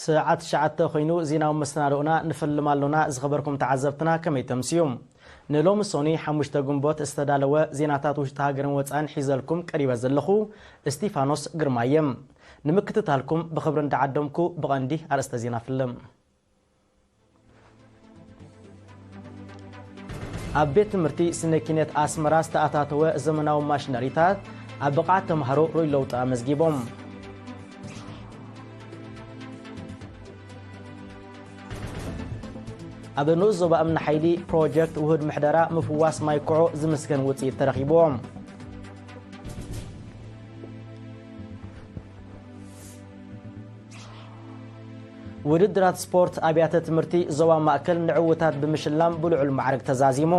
ሰዓት ትሽዓተ ኮይኑ ዜናዊ መሰናድኦና ንፈልም ኣሎና። ዝኸበርኩም ተዓዘብትና ከመይ ተምስዩ? ንሎሚ ሶኒ ሓሙሽተ ግንቦት ዝተዳለወ ዜናታት ውሽጢ ሃገርን ወጻእን ሒዘልኩም ቀሪበ ዘለኹ እስቲፋኖስ ግርማ እየ። ንምክትታልኩም ብኽብሪ እንዳዓደምኩ ብቐንዲ ኣርእስተ ዜና ፍልም። ኣብ ቤት ትምህርቲ ስነ ኪነት ኣስመራ ዝተኣታተወ ዘመናዊ ማሽነሪታት ኣብ ብቕዓት ተምሃሮ ርኡይ ለውጢ ኣመዝጊቦም። ኣብ ንኡስ ዞባ እምኒ ሓይሊ ፕሮጀክት ውሁድ ምሕደራ ምፍዋስ ማይ ኩዖ ዝምስገን ውፅኢት ተረኺብዎ። ውድድራት ስፖርት ኣብያተ ትምህርቲ ዞባ ማእከል ንዕውታት ብምሽላም ብልዑል ማዕርግ ተዛዚሙ።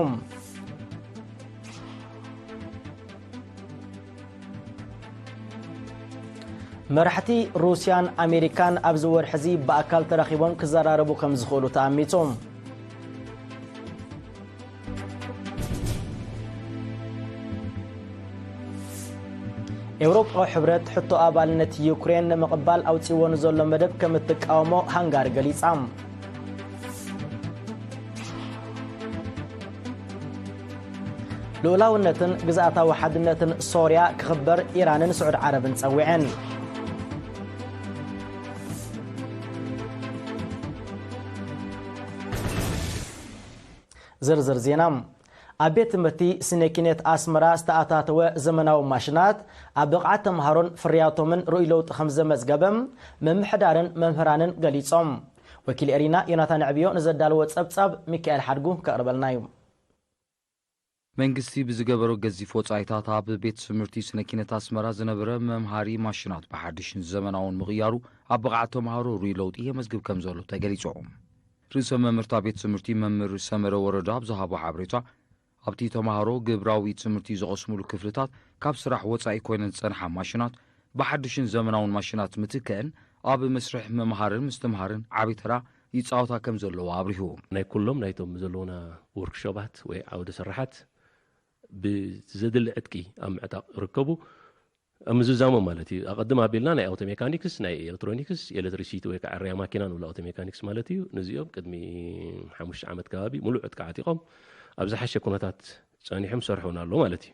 መራሕቲ ሩስያን ኣሜሪካን ኣብዚ ወርሒ እዚ ብኣካል ተራኺቦም ክዘራረቡ ከም ዝኽእሉ ተኣሚቱ። ኤውሮጳዊ ሕብረት ሕቶ ኣባልነት ዩክሬን ንምቕባል ኣውጺዎ ንዘሎ መደብ ከም እትቃወሞ ሃንጋሪ ገሊጻ። ልኡላውነትን ግዝኣታዊ ሓድነትን ሶርያ ክኽበር ኢራንን ስዑድ ዓረብን ጸዊዐን። ዝርዝር ዜና። ኣብ ቤት ትምህርቲ ስነ ኪነት ኣስመራ ዝተኣታተወ ዘመናዊ ማሽናት ኣብ ብቕዓት ተምሃሮን ፍርያቶምን ርኡይ ለውጢ ከም ዘመዝገበ ምምሕዳርን መምህራንን ገሊጾም። ወኪል ኤሪና ዮናታን ዕብዮ ንዘዳለዎ ጸብጻብ ሚካኤል ሓድጉ ከቕርበልና እዩ። መንግስቲ ብዝገበሮ ገዚፍ ወጻኢታት ኣብ ቤት ትምህርቲ ስነ ኪነት ኣስመራ ዝነበረ መምሃሪ ማሽናት ብሓድሽን ዘመናውን ምቕያሩ ኣብ ብቕዓት ተምሃሮ ርኡይ ለውጢ የመዝግብ ከም ዘሎ ተገሊጹ። ርእሰ መምህርታ ቤት ትምህርቲ መምህር ሰመረ ወረዳ ኣብ ዝሃቦ ሓበሬታ፣ ኣብቲ ተምሃሮ ግብራዊ ትምህርቲ ዝቐስሙሉ ክፍልታት ካብ ስራሕ ወጻኢ ኮይነን ዝጸንሓ ማሽናት ብሓድሽን ዘመናውን ማሽናት ምትክእን ኣብ መስርሕ ምምሃርን ምስትምሃርን ዓቢ ተራ ይጻወታ ከም ዘለዋ ኣብሪሁ። ናይ ኩሎም ናይቶም ዘለዉና ወርክሾባት ወይ ዓውደ ስራሓት ብዘድሊ ዕጥቂ ኣብ ምዕጣቕ ይርከቡ። ኣብ ምዝዛሞም ማለት እዩ። ኣቐድም ኣቢልና ናይ ኣውቶ ሜካኒክስ፣ ናይ ኤሌክትሮኒክስ፣ ኤሌክትሪሲቲ ወይ ከዓ ዕርያ ማኪና ንብሎ ኣውቶ ሜካኒክስ ማለት እዩ። ነዚኦም ቅድሚ ሓሙሽተ ዓመት ከባቢ ሙሉእ ዕጥቂ ዓጢቖም ኣብ ዝሓሸ ኩነታት ጸኒሖም ሰርሑና ኣሎ ማለት እዩ።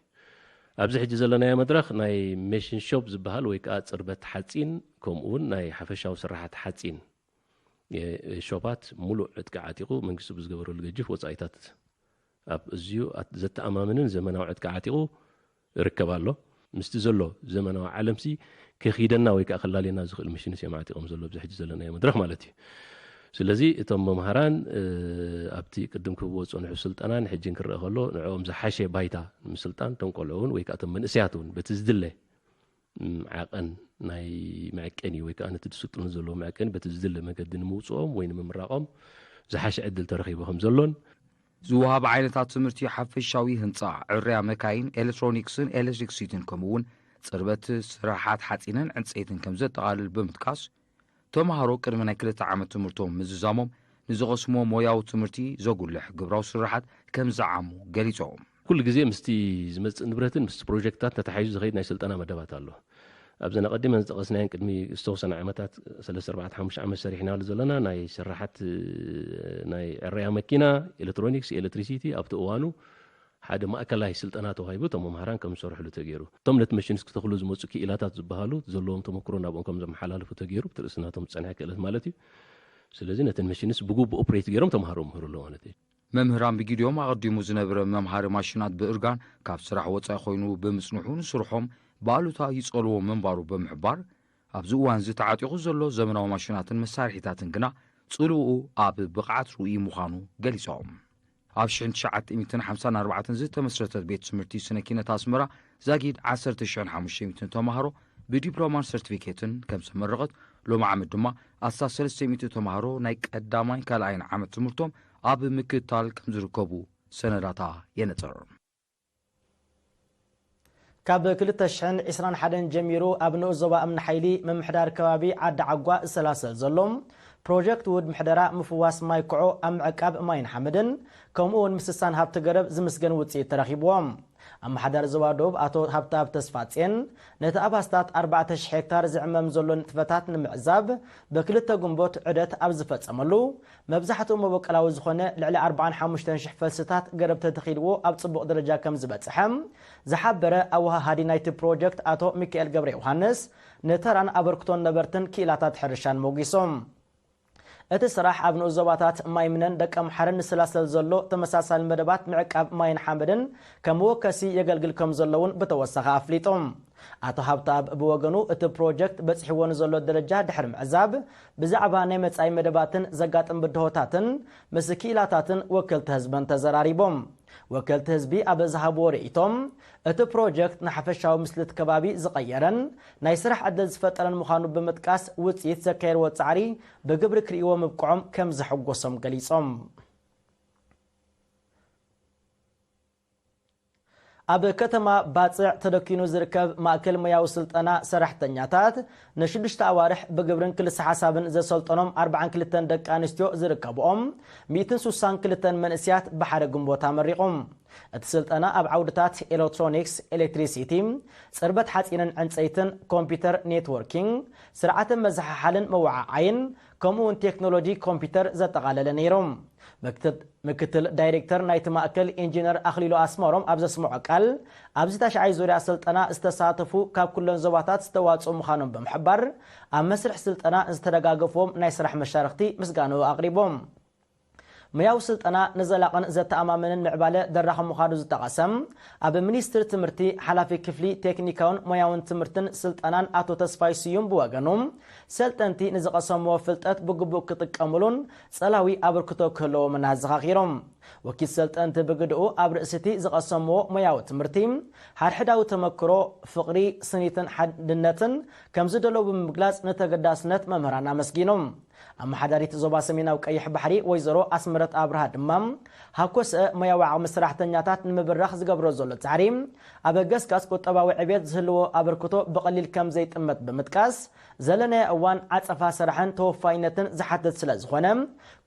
ኣብዚ ሕጂ ዘለናዮ መድረኽ ናይ ሜሽን ሾፕ ዝበሃል ወይ ከዓ ጽርበት ሓፂን ከምኡ እውን ናይ ሓፈሻዊ ስራሓት ሓፂን የ-፣ ሾፓት ሙሉእ ዕጥቂ ዓጢቑ መንግስቲ ብዝገበረሉ ገጅፍ ወጻኢታት ኣብ እዝዩ ኣት-፣ ዘተኣማምንን ዘመናዊ ዕጥቂ ዓጢቑ ይርከብ ኣሎ። ምስቲ ዘሎ ዘመናዊ ዓለምሲ ከኺደና ወይ ከዓ ከላልየና ዝኽእል ምሽንስ እዮም ዓጢቖም ዘሎ ኣብዚ ሕጂ ዘለናዮ መድረኽ ማለት እዩ። ስለዚ እቶም መምሃራን፣ እ፣ ኣብቲ ቅድም ክህብዎ ዝጸንሑ ስልጠናን ሕጂን ክረአ ከሎ ንዕኦም ዝሓሸ ባይታ ንምስልጣን እቶም ቆልዑ እውን ወይ ከዓ እቶም መንእሰያት እውን በቲ ዝድለ ም፣ ዓቐን ናይ መዐቀኒ ወይ ከዓ ነቲ ዝስልጥኑ ዘለዉ መዐቀኒ በቲ ዝድለ መገዲ ንምውፅኦም ወይ ንምምራቖም ዝሓሸ ዕድል ተረኺቡ ከም ዘሎን ዝወሃብ ዓይነታት ትምህርቲ ሓፈሻዊ ህንፃ፣ ዕርያ መካይን፣ ኤሌክትሮኒክስን ኤሌክትሪክሲቲን ከምኡ እውን ፅርበት ስራሓት ሓፂንን ዕንፀይትን ከም ዘጠቓልል ብምጥቃስ፣ ተምሃሮ ቅድሚ ናይ ክልተ ዓመት ትምህርቶም ምዝዛሞም ንዝቐስሞ ሞያዊ ትምህርቲ ዘጉልሕ ግብራዊ ስራሓት ከም ዝዓሙ ገሊጾም። ኩሉ ግዜ ምስቲ ዝመጽእ ንብረትን ምስቲ ፕሮጀክትታት ተታሒዙ ዝኸይድ ናይ ስልጠና መደባት ኣሎ። ኣብዘን ኣቐዲመን ዝጠቐስናየን ቅድሚ ዝተወሰነ ዓመታት፣ ሰለስተ፣ ኣርባዕተ፣ ሓሙሽተ ዓመት ሰሪሕናሉ ዘለና ናይ ስራሓት፣ ናይ ዕረያ መኪና፣ ኤሌክትሮኒክስ፣ ኤሌክትሪሲቲ ኣብቲ እዋኑ ሓደ ማእከላይ ስልጠና ተዋሂቡ እቶም መምሃራን ከም ዝሰርሕሉ ተገይሩ። እቶም ነቲ መሽንስ ክተኽሉ ዝመጹ ክኢላታት ዝበሃሉ ዘለዎም ተመክሮ ናብኦም ከም ዘመሓላልፉ ተገይሩ፣ ብትርእሲ ናቶም ዝጸንሐ ክእለት ማለት እዩ። ስለዚ ነተን መሽንስ ብግቡእ ኦፕሬት ገይሮም ተምሃሮ ምህሩ ኣለዉ ማለት እዩ። መምህራን ብጊዲኦም ኣቐዲሙ ዝነበረ መምሃሪ ማሽናት ብእርጋን ካብ ስራሕ ወጻኢ ኮይኑ ብምጽንሑ ንስርሖም ብኣሉታ ይጸልዎ ምንባሩ ብምሕባር፣ ኣብዚ እዋን እዚ ተዓጢቑ ዘሎ ዘመናዊ ማሽናትን መሳርሒታትን ግና ጽልውኡ ኣብ ብቕዓት ርኡይ ምዃኑ ገሊጾም። ኣብ ሽሕን ትሽዓተ ሚእትን ሓምሳን ኣርባዕተን ዝተመስረተት ቤት ትምህርቲ ስነ ኪነት ኣስመራ ዛጊድ ዓሰርተ ሽሕን ሓሙሽተ ሚእትን ተምሃሮ ብዲፕሎማን ሰርቲፊኬትን ከም ዘመረቐት፣ ሎሚ ዓመት ድማ ኣስታት ሰለስተ ሚእቲ ተምሃሮ ናይ ቀዳማይን ካልኣይን ዓመት ትምህርቶም ኣብ ምክትታል ከም ዝርከቡ ሰነዳታ የነጽር። ካብ ክልተ ሽሕን ዕስራን ሓደን ጀሚሩ ኣብ ንኡስ ዞባ እምኒ ሓይሊ ምምሕዳር ከባቢ ዓዲ ዓጓ ዝሰላሰል ዘሎ ፕሮጀክት ውድ ምሕደራ ምፍዋስ ማይ ኩዖ ኣብ ምዕቃብ ማይን ሓመድን ከምኡ እውን ምስሳን ሃብቲ ገረብ ዝምስገን ውፅኢት ተረኺብዎ። ኣመሓዳሪ ዞባ ደቡብ ኣቶ ሃብተኣብ ተስፋጽዮን፣ ነቲ ኣብ ኣስታት ኣርባዕተ ሽሕ ሄክታር ዝዕመም ዘሎ ንጥፈታት ንምዕዛብ ብክልተ ግንቦት ዑደት ኣብ ዝፈጸመሉ፣ መብዛሕትኡ መበቆላዊ ዝኾነ ልዕሊ ኣርባዓን ሓሙሽተን ሽሕ ፈልስታት ገረብ ተተኺልዎ ኣብ ጽቡቕ ደረጃ ከም ዝበጽሐ ዝሓበረ ኣወሃሃዲ ናይቲ ፕሮጀክት ኣቶ ሚካኤል ገብረ ዮሃንስ፣ ንተራን ኣበርክቶን ነበርትን ክኢላታት ሕርሻን ሞጒሶም። እቲ ስራሕ ኣብ ንኡስ ዞባታት ማይ ምነን ደቀምሓረን ንሰላሰል ዘሎ ተመሳሳሊ መደባት ምዕቃብ ማይን ሓመድን ከም መወከሲ የገልግል ከም ዘሎ እውን ብተወሳኺ ኣፍሊጡ። ኣቶ ሃብተኣብ ብወገኑ፣ እቲ ፕሮጀክት በጺሕዎ ንዘሎ ደረጃ ድሕሪ ምዕዛብ፣ ብዛዕባ ናይ መጻኢ መደባትን ዘጋጥም ብድሆታትን ምስ ክኢላታትን ወከልቲ ህዝብን ተዘራሪቦም። ወከልቲ ህዝቢ ኣብ ዝሃብዎ ርእይቶም፣ እቲ ፕሮጀክት ንሓፈሻዊ ምስልት ከባቢ ዝቐየረን ናይ ስራሕ ዕድል ዝፈጠረን ምዃኑ ብምጥቃስ፣ ውጽኢት ዘካየድዎ ጻዕሪ ብግብሪ ክርእይዎ ምብቅዖም ከም ዘሐጎሶም ገሊጾም። ኣብ ከተማ ባጽዕ ተደኪኑ ዝርከብ ማእከል ሞያዊ ስልጠና ሰራሕተኛታት ንሽዱሽተ ኣዋርሕ ብግብርን ክልሰ ሓሳብን ዘሰልጠኖም ኣርባዓን ክልተን ደቂ ኣንስትዮ ዝርከብኦም ሚእትን ስሳን ክልተን መንእስያት ብሓደ ግንቦት ኣመሪቑ። እቲ ስልጠና ኣብ ዓውድታት ኤሌክትሮኒክስ፣ ኤሌክትሪሲቲ፣ ጽርበት ሓጺንን ዕንጸይትን፣ ኮምፒውተር ኔትወርኪንግ፣ ስርዓተ መዘሓሓልን መወዓዓይን፣ ከምኡ እውን ቴክኖሎጂ ኮምፒውተር ዘጠቓለለ ነይሩ። ምክትል፣ ምክትል ዳይሬክተር ናይቲ ማእከል ኢንጂነር ኣኽሊሉ ኣስመሮም ኣብ ዘስምዖ ቃል፣ ኣብዚ ታሽዓይ ዙርያ ስልጠና ዝተሳተፉ ካብ ኩለን ዞባታት ዝተዋጽኡ ምዃኖም ብምሕባር፣ ኣብ መስርሕ ስልጠና ዝተደጋገፍዎም ናይ ስራሕ መሻርኽቲ ምስጋንኡ ኣቕሪቦም። ሞያዊ ስልጠና ንዘላቕን ዘተኣማምንን ምዕባለ ደራኺ ምዃኑ ዝጠቐሰ ኣብ ሚኒስትሪ ትምህርቲ ሓላፊ ክፍሊ ቴክኒካውን ሞያውን ትምህርትን ስልጠናን ኣቶ ተስፋይ ስዩም ብወገኑ፣ ሰልጠንቲ ንዝቐሰምዎ ፍልጠት ብግቡእ ክጥቀሙሉን ጸላዊ ኣበርክቶ ክህልዎምን ኣዘኻኺሮም። ወኪል ሰልጠንቲ ብግድኡ፣ ኣብ ርእሲ እቲ ዝቐሰምዎ ሞያዊ ትምህርቲ ሓድሕዳዊ ተመክሮ፣ ፍቕሪ፣ ስኒትን ሓድነትን ከም ዝደለዉ ብምግላጽ፣ ንተገዳስነት መምህራን ኣመስጊኖም። ኣመሓዳሪት ዞባ ሰሜናዊ ቀይሕ ባሕሪ ወይዘሮ ኣስመረት ኣብርሃ ድማ፣ ሃኮሰ ሞያዊ ዓቕሚ ሰራሕተኛታት ንምብራኽ ዝገብሮ ዘሎ ጻዕሪ ኣብ ገስጋስ ቁጠባዊ ዕብየት ዝህልዎ ኣበርክቶ ብቐሊል ከም ዘይጥመት ብምጥቃስ፣ ዘለናዮ እዋን ዓጸፋ ስራሕን ተወፋይነትን ዝሓትት ስለ ዝኾነ፣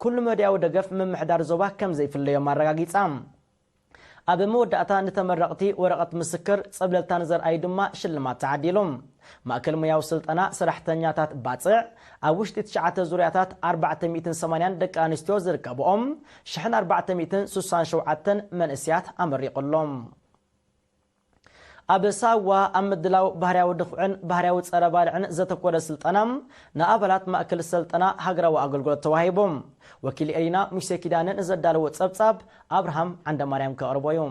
ኩሉ መዳያዊ ደገፍ ምምሕዳር ዞባ ከም ዘይፍለዮም ኣረጋጊጻ። ኣብ መወዳእታ፣ ንተመረቕቲ ወረቐት ምስክር፣ ጸብለልታን ዘርኣዩ ድማ ሽልማት ተዓዲሉ። ማእከል ሞያዊ ስልጠና ሰራሕተኛታት ባጽዕ፣ ኣብ ውሽጢ ትሽዓተ ዙርያታት ኣርባዕተ ሚእትን ሰማንያን ደቂ ኣንስትዮ ዝርከብኦም ሽሕን ኣርባዕተ ሚእትን ስሳን ሸውዓተን መንእስያት ኣመሪቑሎም። ኣብ ሳዋ ኣብ ምድላው ባህርያዊ ድኹዕን ባህርያዊ ጸረ ባልዕን ዘተኮረ ስልጠና ንኣባላት ማእከል ስልጠና ሃገራዊ ኣገልግሎት ተዋሂቡ። ወኪል ኤሪና ሙሴ ኪዳነ ንዘዳለዎ ጸብጻብ፣ ኣብርሃም ዓንደማርያም ከቕርቦ እዩ።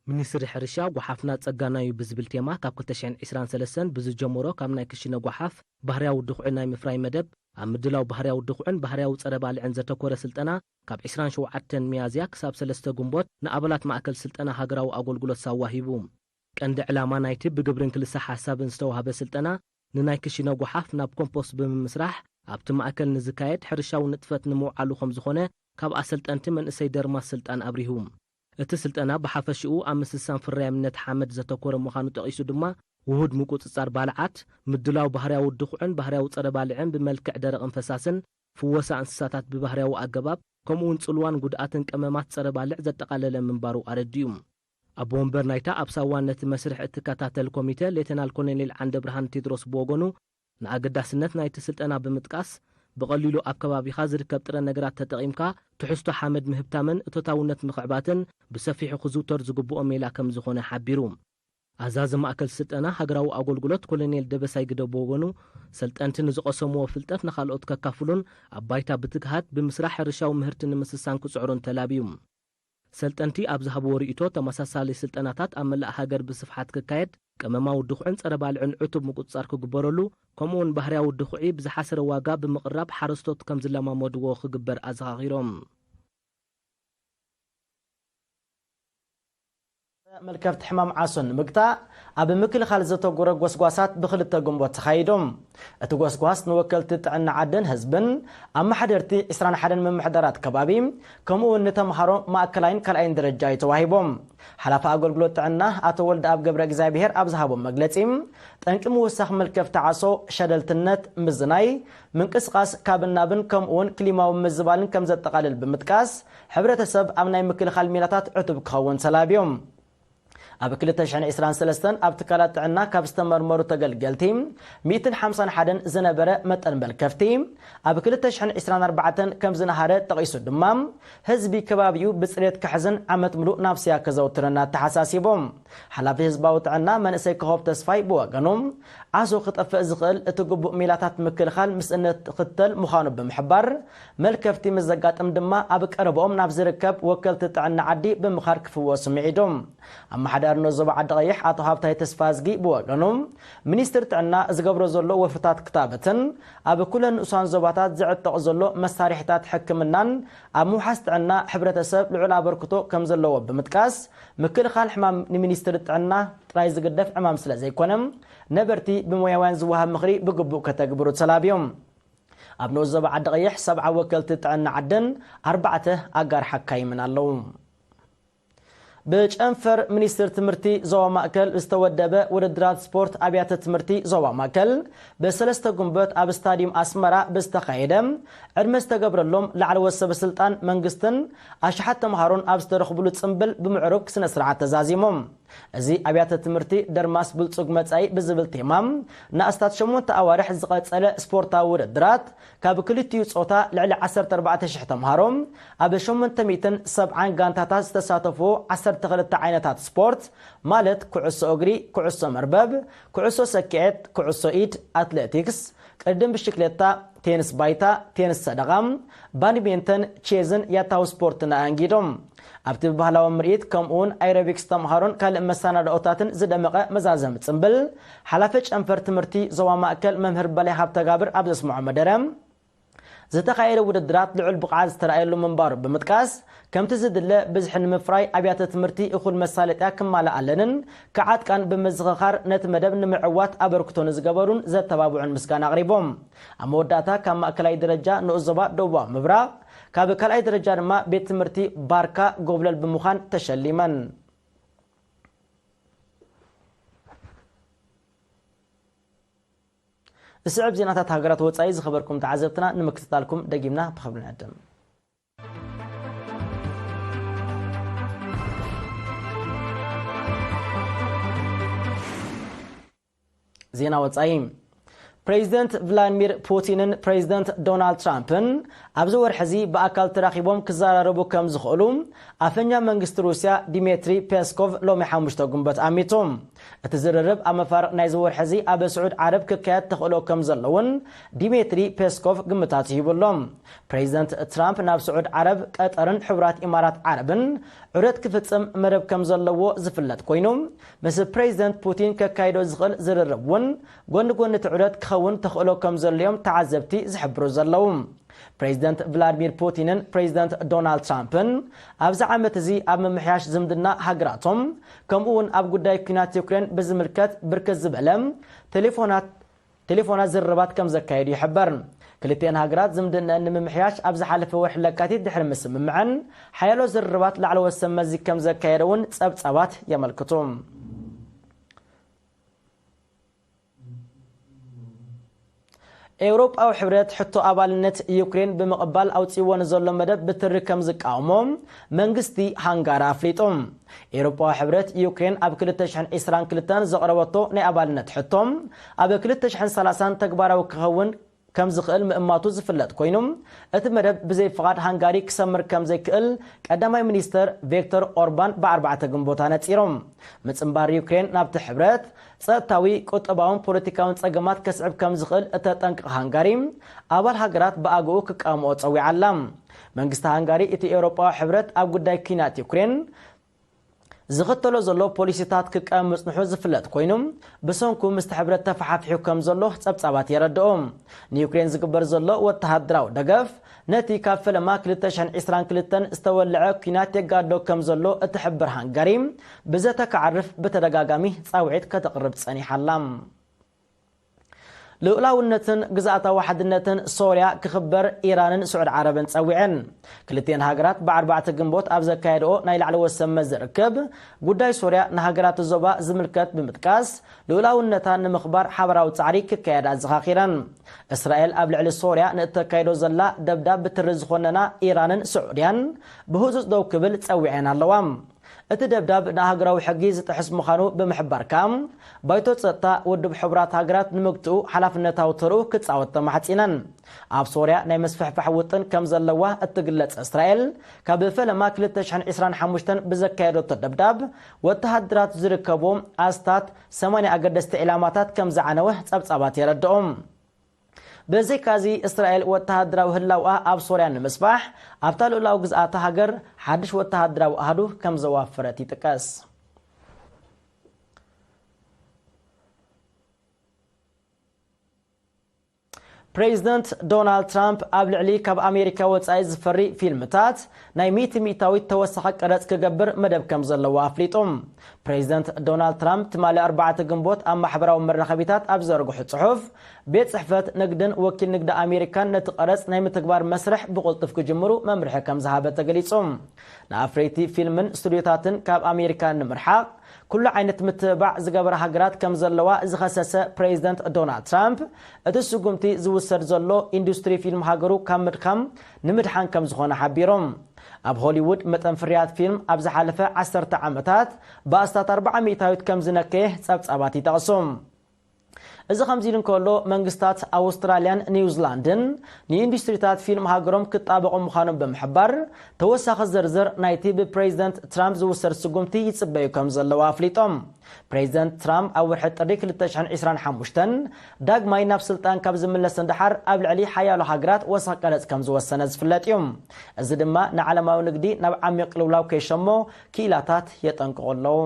ሚኒስትሪ ሕርሻ፣ ጓሓፍና ጸጋና'ዩ ብዝብል ቴማ፣ ካብ ክልተ ሽሕን ዕስራን ሰለስተን ብዝጀመሮ ካብ ናይ ክሽነ ጓሓፍ ባህርያዊ ድኹዒ ናይ ምፍራይ መደብ፣ ኣብ ምድላው ባህርያዊ ድኹዕን ባህርያዊ ጸረ ባልዕን ዘተኮረ ስልጠና፣ ካብ ዕስራን ሸውዓተን ሚያዝያ ክሳብ ሰለስተ ግንቦት ንኣባላት ማእከል ስልጠና ሃገራዊ ኣገልግሎት ሳዋ ሂቡ። ቀንዲ ዕላማ ናይቲ ብግብርን ክልሰ ሓሳብን ዝተዋህበ ስልጠና፣ ንናይ ክሽነ ጓሓፍ ናብ ኮምፖስት ብምምስራሕ፣ ኣብቲ ማእከል ንዝካየድ ሕርሻዊ ንጥፈት ንምውዓሉ ከም ዝኾነ፣ ካብ ኣሰልጠንቲ መንእሰይ ደርማስ ስልጣን ኣብሪሁ። እቲ ስልጠና ብሓፈሽኡ ኣብ ምስሳን ፍርያምነት ሓመድ ዘተኮረ ምዃኑ ጠቒሱ ድማ፣ ውሁድ ምቁጽጻር ባልዓት፣ ምድላው ባህርያዊ ድኹዕን ባህርያዊ ጸረ ባልዕን ብመልክዕ ደረቕን ፈሳስን፣ ፍወሳ እንስሳታት ብባህርያዊ ኣገባብ፣ ከምኡ'ውን ጽልዋን ጉድኣትን ቀመማት ጸረ ባልዕ ዘጠቓለለ ምንባሩ ኣረዲኡ። ኣቦ ወንበር ናይታ ኣብ ሳዋ ነቲ መስርሕ እትከታተል ኮሚተ ሌተናል ኮሎኔል ዓንደብርሃን ቴድሮስ ብወገኑ፣ ንኣገዳስነት ናይቲ ስልጠና ብምጥቃስ፣ ብቐሊሉ ኣብ ከባቢኻ ዝርከብ ጥረ ነገራት ተጠቒምካ ትሕዝቶ ሓመድ ምህብታምን እቶታውነት ምኽዕባትን ብሰፊሑ ክዝውተር ዝግብኦ ሜላ ከም ዝኾነ ሓቢሩ። ኣዛዚ ማእከል ስልጠና ሃገራዊ ኣገልግሎት ኮሎኔል ደበሳይ ግደ ብወገኑ፣ ሰልጠንቲ ንዝቐሰምዎ ፍልጠት ንኻልኦት ከካፍሉን ኣብ ባይታ ብትግሃት ብምስራሕ ሕርሻዊ ምህርቲ ንምስሳን ክጽዕሩን ተላብዩ። ሰልጠንቲ ኣብ ዝሃብዎ ርእይቶ፣ ተመሳሳሊ ስልጠናታት ኣብ መላእ ሃገር ብስፍሓት ክካየድ፣ ቀመማዊ ድኹዕን ጸረ ባልዕን ዕቱብ ምቁጽጻር ክግበረሉ፣ ከምኡ'ውን ባህርያዊ ድኹዒ ብዝሓሰረ ዋጋ ብምቕራብ ሓረስቶት ከም ዝለማመድዎ ክግበር ኣዘኻኺሮም። መልከፍቲ ሕማም ዓሶ ንምግታእ ኣብ ምክልኻል ዘተኮረ ጎስጓሳት ብክልተ ግንቦት ተኻይዶም። እቲ ጎስጓስ ንወከልቲ ጥዕና ዓድን ህዝብን፣ ኣመሓደርቲ ዕስራን ሓደን ምምሕዳራት ከባቢ፣ ከምኡ እውን ንተምሃሮ ማእከላይን ካልኣይን ደረጃ እዩ ተዋሂቦም። ሓላፊ ኣገልግሎት ጥዕና ኣቶ ወልደኣብ ገብረ እግዚኣብሔር ኣብ ዝሃቦ መግለጺ፣ ጠንቂ ምውሳኽ መልከፍቲ ዓሶ ሸለልትነት፣ ምዝናይ፣ ምንቅስቓስ ካብን ናብን ከምኡውን ክሊማዊ ምዝባልን ከም ዘጠቓልል ብምጥቃስ፣ ሕብረተሰብ ኣብ ናይ ምክልኻል ሜላታት ዕቱብ ክኸውን ተላብዮም። ኣብ ክልተ ሽሕን ዕስራን ሰለስተን ኣብ ትካላት ጥዕና ካብ ዝተመርመሩ ተገልገልቲ ሚእትን ሓምሳን ሓደን ዝነበረ መጠን መልከፍቲ ኣብ ክልተ ሽሕን ዕስራን ኣርባዕተን ከም ዝነሃረ ጠቒሱ ድማ፣ ህዝቢ ከባቢኡ ብጽሬት ክሕዝን ዓመት ምሉእ ናብ ስያ ከዘውትርን ኣተሓሳሲቦም። ሓላፊ ህዝባዊ ጥዕና መንእሰይ ኮኾብ ተስፋይ ብወገኑ፣ ዓሶ ክጠፍእ ዝኽእል እቲ ግቡእ ሜላታት ምክልኻል ምስ እንክተል ምዃኑ ብምሕባር፣ መልከፍቲ ምስ ዘጋጥም ድማ ኣብ ቀረባኦም ናብ ዝርከብ ወከልቲ ጥዕና ዓዲ ብምኻድ ክፍወሱ ምዒዶም። ኣመሓዳሪ ንኡስ ዞባ ዓዲ ቀይሕ ኣቶ ሃብታይ ተስፋዝጊ ብወገኑ፣ ሚኒስትሪ ጥዕና ዝገብሮ ዘሎ ወፍርታት ክታበትን ኣብ ኩለን ንኡሳን ዞባታት ዝዕጠቕ ዘሎ መሳርሒታት ሕክምናን ኣብ ምውሓስ ጥዕና ሕብረተሰብ ልዑል ኣበርክቶ ከም ዘለዎ ብምጥቃስ፣ ምክልኻል ሕማም ንሚኒስትሪ ጥዕና ጥራይ ዝግደፍ ዕማም ስለ ዘይኮነ፣ ነበርቲ ብሞያውያን ዝወሃብ ምኽሪ ብግቡእ ከተግብሩ ተላብዮም። ኣብ ንኡስ ዞባ ዓዲ ቀይሕ ሰብዓ ወከልቲ ጥዕና ዓድን ኣርባዕተ ኣጋር ሓካይምን ኣለዉ። ብጨንፈር ሚኒስትር ትምህርቲ ዞባ ማእከል ዝተወደበ ውድድራት ስፖርት ኣብያተ ትምህርቲ ዞባ ማእከል ብሰለስተ ግንቦት ኣብ ስታዲየም ኣስመራ ብዝተኻየደ ዕድመ ዝተገብረሎም ላዕለዎት ሰበ ስልጣን መንግስትን ኣሽሓት ተምሃሮን ኣብ ዝተረኽብሉ ጽምብል ብምዕሩግ ስነ ስርዓት ተዛዚሞም። እዚ ኣብያተ ትምህርቲ ደርማስ ብልጹግ መጻኢ ብዝብል ቴማ ንኣስታት ሸሞንተ ኣዋርሕ ዝቐጸለ ስፖርታዊ ውድድራት ካብ ክልቲኡ ጾታ ልዕሊ ዓሰርተ ኣርባዕተ ሽሕ ተምሃሮ ኣብ ሸሞንተ ሚእትን ሰብዓን ጋንታታት ዝተሳተፍዎ ዓሰርተ ክልተ ዓይነታት ስፖርት ማለት ኩዕሶ እግሪ፣ ኩዕሶ መርበብ፣ ኩዕሶ ሰኪዔት፣ ኩዕሶ ኢድ፣ ኣትሌቲክስ፣ ቅድድም ብሽክሌታ፣ ቴንስ ባይታ፣ ቴንስ ሰደቓ፣ ባድሚንተን፣ ቼዝን ያታዊ ስፖርትን ኣኣንጊዶም። ኣብቲ ብባህላዊ ምርኢት ከምኡውን ኣይሮቢክስ ተምሃሮን ካልእ መሰናድኦታትን ዝደመቐ መዛዘሚ ጽምብል ሓላፊ ጨንፈር ትምህርቲ ዞባ ማእከል መምህር በላይ ሃብተጋብር ኣብ ዘስምዖ መደረ፣ ዝተኻየደ ውድድራት ልዑል ብቕዓት ዝተረኣየሉ ምንባሩ ብምጥቃስ፣ ከምቲ ዝድለ ብዝሒ ንምፍራይ ኣብያተ ትምህርቲ እኹል መሳለጥያ ክማልኣለንን ክዓጥቃን ብምዝኽኻር ነቲ መደብ ንምዕዋት ኣበርክቶ ንዝገበሩን ዘተባብዑን ምስጋና ኣቕሪቦም። ኣብ መወዳእታ ካብ ማእከላይ ደረጃ ንኡስ ዞባ ደቡባዊ ምብራቕ፣ ካብ ካልኣይ ደረጃ ድማ ቤት ትምህርቲ ባርካ ጎብለል ብምዃን ተሸሊመን። ዝስዕብ ዜናታት ሃገራት ወጻኢ ዝኸበርኩም ተዓዘብትና ንምክትታልኩም ደጊምና ብኽብሪ ንዕድም። ዜና ወጻኢ። ፕሬዚደንት ቭላድሚር ፑቲንን ፕሬዚደንት ዶናልድ ትራምፕን ኣብዚ ወርሒ እዚ ብኣካል ተራኺቦም ክዘራረቡ ከም ዝኽእሉ ኣፈኛ መንግስቲ ሩስያ ዲሜትሪ ፔስኮቭ ሎሚ ሓሙሽተ ግንቦት ኣሚቱ። እቲ ዝርርብ ኣብ መፋርቕ ናይዚ ወርሒ እዚ ኣብ ስዑድ ዓረብ ክካየድ ተኽእሎ ከም ዘለውን ዲሜትሪ ፔስኮቭ ግምታት ሂቡ ኣሎ። ፕሬዚደንት ትራምፕ ናብ ስዑድ ዓረብ፣ ቀጠርን ሕቡራት ኢማራት ዓረብን ዑደት ክፍጽም መደብ ከም ዘለዎ ዝፍለጥ ኮይኑ፣ ምስ ፕሬዚደንት ፑቲን ከካይዶ ዝኽእል ዝርርብ እውን ጎኒ ጎኒ እቲ ዑደት ክኸውን ተኽእሎ ከም ዘሎ'ዮም ተዓዘብቲ ዝሕብሩ ዘለዉ። ፕሬዚደንት ቭላድሚር ፑቲንን ፕሬዚደንት ዶናልድ ትራምፕን ኣብዚ ዓመት እዚ ኣብ ምምሕያሽ ዝምድና ሃገራቶም፣ ከምኡ እውን ኣብ ጉዳይ ኲናት ዩክሬን ብዝምልከት ብርክት ዝበለ ቴሌፎናት ቴሌፎናት ዝርርባት ከም ዘካየዱ ይሕበር። ክልቲኤን ሃገራት ዝምድነአን ንምምሕያሽ ኣብ ዝሓለፈ ወርሒ ለካቲት ድሕሪ ምስምምዐን፣ ሓያሎ ዝርርባት ላዕለዎት ሰብ መዚ ከም ዘካየደ እውን ጸብጻባት የመልክቱ። ኤውሮጳዊ ሕብረት ሕቶ ኣባልነት ዩክሬን ብምቕባል ኣውጺዎ ንዘሎ መደብ ብትሪ ከም ዝቃወሞ መንግስቲ ሃንጋሪ ኣፍሊጡ። ኤውሮጳዊ ሕብረት ዩክሬን ኣብ ክልተ ሽሕን ዕስራን ክልተን ዘቕረበቶ ናይ ኣባልነት ሕቶ ኣብ ክልተ ሽሕን ሰላሳን ተግባራዊ ክኸውን ከም ዝኽእል ምእማቱ ዝፍለጥ ኮይኑ፣ እቲ መደብ ብዘይ ፍቓድ ሃንጋሪ ክሰምር ከም ዘይክእል ቀዳማይ ሚኒስተር ቪክቶር ኦርባን ብኣርባዕተ ግንቦት ኣነጺሮም። ምጽንባር ዩክሬን ናብቲ ሕብረት ጸጥታዊ፣ ቁጠባውን ፖለቲካውን ጸገማት ከስዕብ ከም ዝኽእል እተጠንቅቕ ሃንጋሪ፣ ኣባል ሃገራት ብኣግኡ ክቃወምኦ ጸዊዓ ኣላ። መንግስቲ ሃንጋሪ እቲ ኤውሮጳዊ ሕብረት ኣብ ጉዳይ ኲናት ዩክሬን ዝኽተሎ ዘሎ ፖሊሲታት ክቃወም ምጽንሑ ዝፍለጥ ኮይኑ፣ ብሰንኩ ምስቲ ሕብረት ተፈሓፊሑ ከም ዘሎ ጸብጻባት የረድኦ። ንዩክሬን ዝግበር ዘሎ ወተሃደራዊ ደገፍ ነቲ ካብ ፈለማ ክልተ ሽሕን ዕስራን ክልተን ዝተወልዐ ኲናት የጋዶ ከም ዘሎ እትሕብር ሃንጋሪ፣ ብዘተ ክዓርፍ ብተደጋጋሚ ጻውዒት ከተቕርብ ጸኒሓ ኣላ። ልኡላውነትን ግዝኣታዊ ሓድነትን ሶርያ ክኽበር ኢራንን ስዑድ ዓረብን ጸዊዐን። ክልቲኤን ሃገራት ብኣርባዕተ ግንቦት ኣብ ዘካየድኦ ናይ ላዕለዎት ሰብ መዚ ርክብ፣ ጉዳይ ሶርያ ንሃገራት ዞባ ዝምልከት ብምጥቃስ፣ ልኡላውነታ ንምኽባር ሓበራዊ ጻዕሪ ክካየድ ኣዘኻኺረን። እስራኤል ኣብ ልዕሊ ሶርያ ንእተካይዶ ዘላ ደብዳብ ብትሪ ዝኾነና ኢራንን ስዑድያን ብህጹጽ ደው ክብል ጸዊዐን ኣለዋ። እቲ ደብዳብ ንኣህጉራዊ ሕጊ ዝጥሕስ ምዃኑ ብምሕባር ከኣ፣ ባይቶ ጸጥታ ውድብ ሕቡራት ሃገራት ንምግትኡ ሓላፍነታዊ ተርኡ ክጻወት ተማሕጺነን። ኣብ ሶርያ ናይ መስፍሕፋሕ ውጥን ከም ዘለዋ እትግለጽ እስራኤል፣ ካብ ፈለማ ክልተ ሽሕን ዕስራን ሓሙሽተን ብዘካየደቶ ደብዳብ፣ ወተሃደራት ዝርከብዎ ኣስታት ሰማንያ ኣገደስቲ ዒላማታት ከም ዝዓነወ ጸብጻባት የረድኡ። ብዘይካዚ፣ እስራኤል ወተሃደራዊ ህላውኣ ኣብ ሶርያ ንምስፋሕ፣ ኣብታ ልኡላዊ ግዝኣት ሃገር ሓድሽ ወተሃደራዊ ኣሃዱ ከም ዘዋፈረት ይጥቀስ። ፕሬዚደንት ዶናልድ ትራምፕ ኣብ ልዕሊ ካብ ኣሜሪካ ወጻኢ ዝፈሪ ፊልምታት ናይ ሚእቲ ሚእታዊት ተወሳኺ ቀረጽ ክገብር መደብ ከም ዘለዎ ኣፍሊጡ። ፕሬዚደንት ዶናልድ ትራምፕ ትማሊ ኣርባዕተ ግንቦት ኣብ ማሕበራዊ መራኸቢታት ኣብ ዘርግሑ ጽሑፍ፣ ቤት ጽሕፈት ንግድን ወኪል ንግዲ ኣሜሪካን ነቲ ቀረጽ ናይ ምትግባር መስርሕ ብቕልጡፍ ክጅምሩ መምርሒ ከም ዝሃበ ተገሊጹ። ንኣፍረይቲ ፊልምን ስቱዲዮታትን ካብ ኣሜሪካ ንምርሓቕ ኩሉ ዓይነት ምትብባዕ ዝገበራ ሃገራት ከም ዘለዋ ዝኸሰሰ ፕሬዚደንት ዶናልድ ትራምፕ፣ እቲ ስጉምቲ ዝውሰድ ዘሎ ኢንዱስትሪ ፊልም ሃገሩ ካብ ምድካም ንምድሓን ከም ዝኾነ ሓቢሩ። ኣብ ሆሊውድ መጠን ፍርያት ፊልም ኣብ ዝሓለፈ ዓሰርተ ዓመታት ብኣስታት ኣርብዓ ሚእታዊት ከም ዝነከየ ጸብጻባት ይጠቕሱ። እዚ ከምዚ ኢሉ እንከሎ፣ መንግስታት ኣውስትራልያን ኒውዚላንድን ንኢንዱስትሪታት ፊልም ሃገሮም ክጣበቑ ምዃኖም ብምሕባር፣ ተወሳኺ ዝርዝር ናይቲ ብፕሬዚደንት ትራምፕ ዝውሰድ ስጉምቲ ይጽበዩ ከም ዘለዉ ኣፍሊጦም። ፕሬዚደንት ትራምፕ ኣብ ወርሒ ጥሪ ክልተ ሽሕን ዕስራን ሓሙሽተን ዳግማይ ናብ ስልጣን ካብ ዝምለስ ንደሓር፣ ኣብ ልዕሊ ሓያሎ ሃገራት ወሰኽ ቀረጽ ከም ዝወሰነ ዝፍለጥ እዩ። እዚ ድማ ንዓለማዊ ንግዲ ናብ ዓሚቕ ቅልውላው ከይሸሞ ክኢላታት የጠንቅቑ ኣለዉ።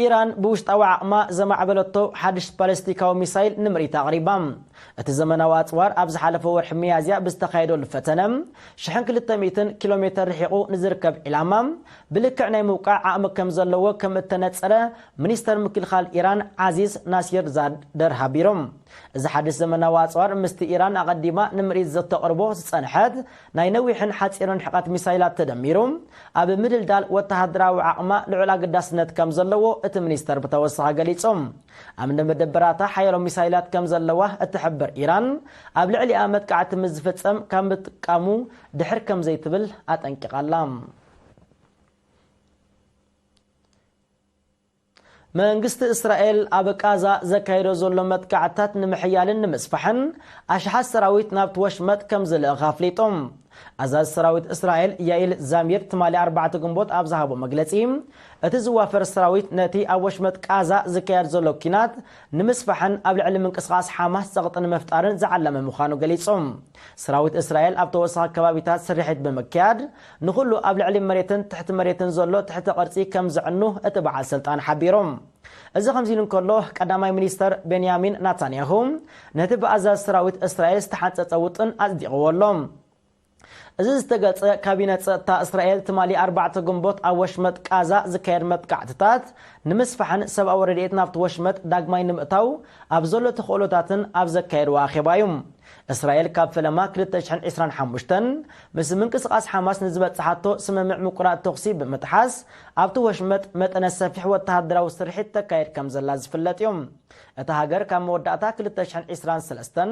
ኢራን ብውሽጣዊ ዓቕማ ዘማዕበለቶ ሓድሽ ባለስቲካዊ ሚሳይል ንምርኢት ኣቕሪባ። እቲ ዘመናዊ ኣጽዋር ኣብ ዝሓለፈ ወርሒ ሚያዝያ ብዝተኻየደሉ ፈተነ፣ ሽሕን ክልተ ሚእትን ኪሎ ሜተር ርሒቑ ንዝርከብ ዒላማ ብልክዕ ናይ ምውቃዕ ዓቕሚ ከም ዘለዎ ከም እተነጸረ ሚኒስተር ምክልኻል ኢራን ዓዚዝ ናሲር ዛደር ሓቢሮም። እዚ ሓድሽ ዘመናዊ ኣጽዋር ምስቲ ኢራን ኣቐዲማ ንምርኢት ዘተቕርቦ ዝጸንሐት ናይ ነዊሕን ሓጺርን ርሕቀት ሚሳይላት ተደሚሩ፣ ኣብ ምድልዳል ወተሃደራዊ ዓቕማ ልዑል ኣገዳስነት ከም ዘለዎ እቲ ሚኒስተር ብተወሳኺ ገሊጹ። ኣብ መደበራታ ሓያሎ ሚሳይላት ከም ዘለዋ እትሕብር ኢራን፣ ኣብ ልዕሊኣ መጥቃዕቲ ምስ ዝፍጸም ካብ ምጥቃሙ ድሕር ከም ዘይትብል ኣጠንቂቓ ኣላ። መንግስቲ እስራኤል ኣብ ቃዛ ዘካየዶ ዘሎ መጥቃዕትታት ንምሕያልን ንምስፋሕን፣ ኣሽሓት ሰራዊት ናብቲ ወሽመጥ ከም ዝልእኽ ኣፍሊጡ። ኣዛዚ ሰራዊት እስራኤል ያኢል ዛሚር ትማሊ ኣርባዕተ ግንቦት ኣብ ዝሃቦ መግለጺ፣ እቲ ዝዋፈር ሰራዊት ነቲ ኣብ ወሽመጥ ቃዛ ዝካየድ ዘሎ ኲናት ንምስፋሕን ኣብ ልዕሊ ምንቅስቓስ ሓማስ ጸቕጢ ንምፍጣርን ዝዓለመ ምዃኑ ገሊጹ። ሰራዊት እስራኤል ኣብ ተወሳኺ ከባቢታት ስርሒት ብምክያድ፣ ንኹሉ ኣብ ልዕሊ መሬትን ትሕቲ መሬትን ዘሎ ትሕቲ ቅርጺ ከም ዘዕኑ እቲ በዓል ስልጣን ሓቢሩ። እዚ ከምዚ ኢሉ እንከሎ፣ ቀዳማይ ሚኒስተር ቤንያሚን ናታንያሁ ነቲ ብኣዛዚ ሰራዊት እስራኤል ዝተሓንጸጸ ውጥን ኣጽዲቕዎ ኣሎ። እዚ ዝተገልጸ፣ ካቢነ ጸጥታ እስራኤል ትማሊ ኣርባዕተ ግንቦት ኣብ ወሽመጥ ቃዛ ዝካየድ መጥቃዕትታት ንምስፋሕን ሰብኣዊ ረድኤት ናብቲ ወሽመጥ ዳግማይ ንምእታው ኣብ ዘሎ ተኽእሎታትን ኣብ ዘካየድዎ ኣኼባ እዩ። እስራኤል ካብ ፈለማ ክልተ ሽሕን ዕስራን ሓሙሽተን ምስ ምንቅስቓስ ሓማስ ንዝበጽሓቶ ስምምዕ ምቁራጽ ተኹሲ ብምጥሓስ፣ ኣብቲ ወሽመጥ መጠነ ሰፊሕ ወተሃደራዊ ስርሒት ተካየድ ከም ዘላ ዝፍለጥ እዩ። እታ ሃገር ካብ መወዳእታ ክልተ ሽሕን ዕስራን ሰለስተን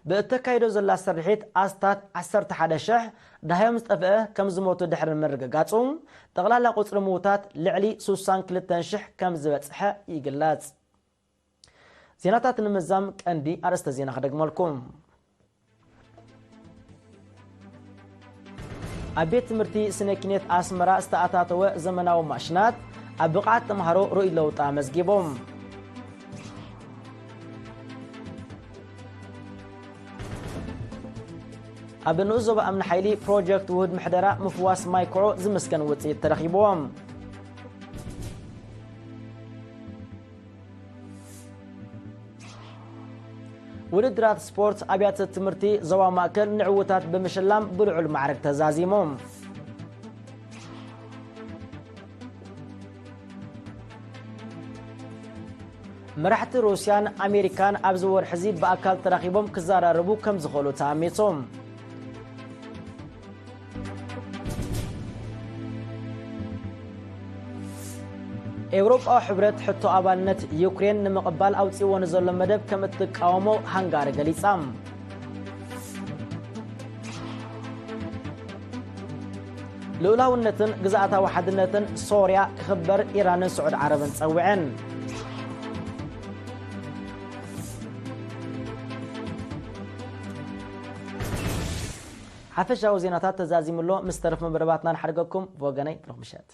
ብእተካይዶ ዘላ ስርሒት ኣስታት ዓሰርተ ሓደ ሽሕ ደሃዮም ዝጠፍአ ከም ዝሞቱ ድሕሪ ምርግጋጹ፣ ጠቕላላ ቁጽሪ ምዉታት ልዕሊ ስሳን ክልተን ሽሕ ከም ዝበጽሐ ይግለጽ። ዜናታት ንምዛም ቀንዲ ኣርእስተ ዜና ክደግመልኩም። ኣብ ቤት ትምህርቲ ስነ ኪነት ኣስመራ ዝተኣታተወ ዘመናዊ ማሽናት ኣብ ብቕዓት ተምሃሮ ርኡይ ለውጢ ኣመዝጊቦም። ኣብ ንኡስ ዞባ ኣምኒ ሓይሊ ፕሮጀክት ውሁድ ምሕደራ ምፍዋስ ማይ ኩዖ ዝምስገን ውፅኢት ተረኺብዎም። ውድድራት ስፖርት ኣብያተ ትምህርቲ ዞባ ማእከል ንዕውታት ብምሽላም ብልዑል ማዕረግ ተዛዚሞም። መራሕቲ ሩስያን ኣሜሪካን ኣብዚ ወርሒ እዚ ብኣካል ተራኺቦም ክዘራረቡ ከም ዝኽእሉ ተኣሚቶም። ኤውሮጳዊ ሕብረት ሕቶ ኣባልነት ዩክሬን ንምቕባል ኣውጺዎ ንዘሎ መደብ ከም እትቃወሞ ሃንጋሪ ገሊጻ። ልኡላውነትን ግዝኣታዊ ሓድነትን ሶርያ ክኽበር ኢራንን ስዑድ ዓረብን ጸዊዐን። ሓፈሻዊ ዜናታት ተዛዚሙ ኣሎ። ምስ ተረፍ መደባትና ንሓድገኩም። ብወገነይ ብሩኽ ምሸት።